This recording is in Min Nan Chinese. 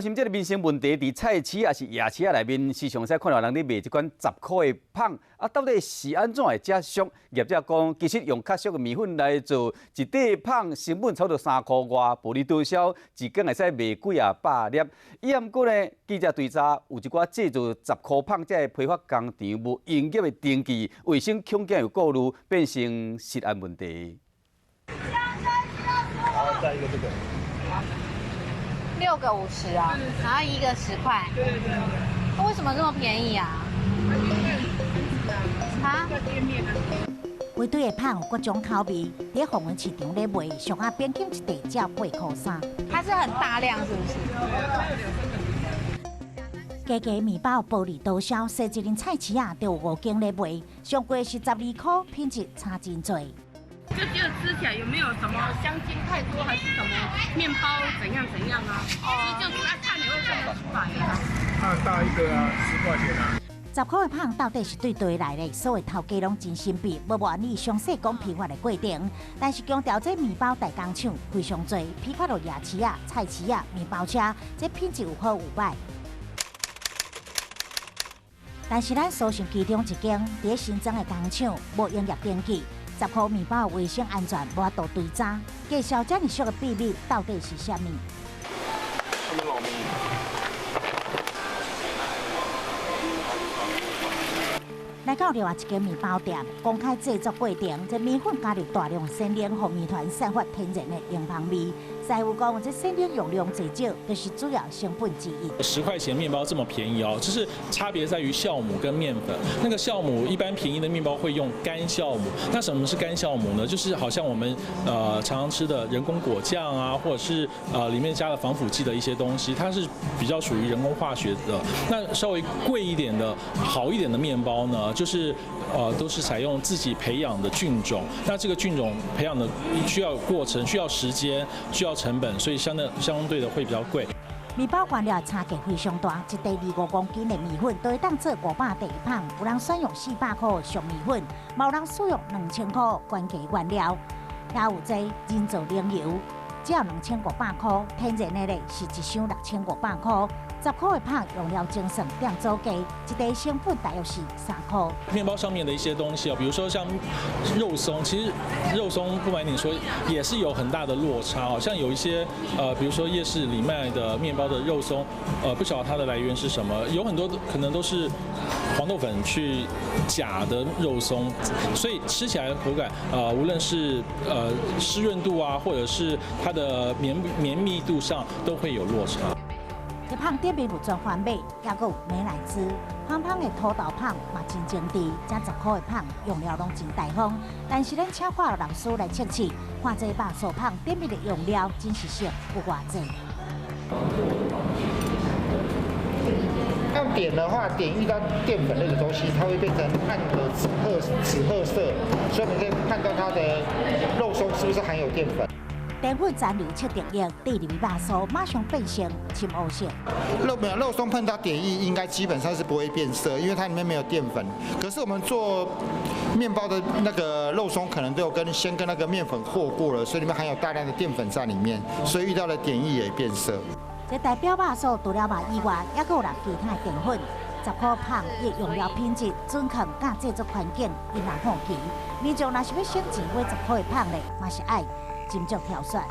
甚至民生問題，佇菜市抑是夜市仔內面，時常使看到人咧賣這款十箍的麭，啊，到底是按怎會遮俗？業者講，其實用較俗的麵粉來做一塊麭，成本差不多3箍外，薄利多銷，一工會使賣幾仔百粒。伊毋過呢，記者追查有一寡製造十箍麭這个批發工廠無營業的登記，衛生恐驚有顧慮，變成食安問題。好，再一個這個。六個50啊，然後一個10塊。對對對。為什麼這麼便宜啊？啊？規堆的麭有各種口味，佇宏文市場咧賣，俗仔平均一塊只要8箍3。它是很大量，是不是？加加麵包薄利多銷，踅一陣菜市仔就有五間咧賣，上貴是12箍，品質差真濟。就覺得吃起來有沒有什麼香精太多，還是什麼麵包怎樣怎樣啊？其實就是看你會看得出來啊。那大一個啊，10塊錢啊。10箍的麭到底是對佗來的？所謂頭家攏真神秘，無願意詳細講批發的過程。但是強調這麵包代工廠非常濟，批發到夜市仔、菜市仔、麵包車，這品質有好有歹。但是咱搜尋其中一間佇新莊的工廠無營業登記。10箍麵包衛生安全無法度追查，介紹遮爾俗的秘密到底是啥物？老民。來到另外一間麵包店，公開製作過程，這麵粉加入大量鮮奶，予麵團散發天然的檸芳味。師傅講，這鮮奶用量濟少，就是主要成本之一。10塊錢麵包這麼便宜哦，就是差別在於酵母跟麵粉。那個酵母一般便宜的麵包會用乾酵母，那什麼是乾酵母呢？就是好像我們常常吃的人工果醬啊，或者是裡面加了防腐劑的一些東西，它是比較屬於人工化學的。那稍微貴一點的好一點的麵包呢，就是都是採用自己培養的菌種。那這個菌種培養的需要過程，需要時間，需要成本，所以相對的會比較貴。麵包原料差價非常大，一袋25公斤的麵粉都會當做500塊麭。有人選用400箍的俗麵粉，嘛有人使用2000箍高價原料。也有這人造奶油，只要2500箍，天然的咧是一箱6500箍。10箍的麭用料精算店主價，一袋成本大約是3箍。麵包上面的一些東西哦，比如說像肉鬆，其實肉鬆不瞞你說，也是有很大的落差哦。像有一些比如說夜市裡賣的麵包的肉鬆，不曉得它的來源是什麼，有很多可能都是黃豆粉去假的肉鬆，所以吃起來的口感，無論是濕潤度啊，或者是它的綿密度上，都會有落差。這麭頂面有專番麥，抑閣有美乃滋，香香的土豆麭嘛真精緻。這10箍的麭用料攏真大方，但是咱請化學老師來測試，看這肉酥麭頂面的用料真實性有偌濟。要碘的話，碘遇到澱粉類的東西，它會變成暗的紫褐色，所以我們可以判斷它的肉鬆是不是含有澱粉。澱粉殘留測定液滴入肉酥，馬上變成深烏色。肉沒有肉鬆碰到碘液，應該基本上是不會變色，因為它裡面沒有澱粉。可是我們做麵包的那個肉鬆，可能都有先跟那個麵粉和過了，所以裡面含有大量的澱粉在裡面，所以遇到了碘液也變色。這代表肉酥除了肉以外，抑閣有人其他的澱粉。10箍麭伊用料品質準確，佮製作環境，引人好奇。民眾若是欲省錢買十箍的麭咧，嘛是愛斟酌挑選。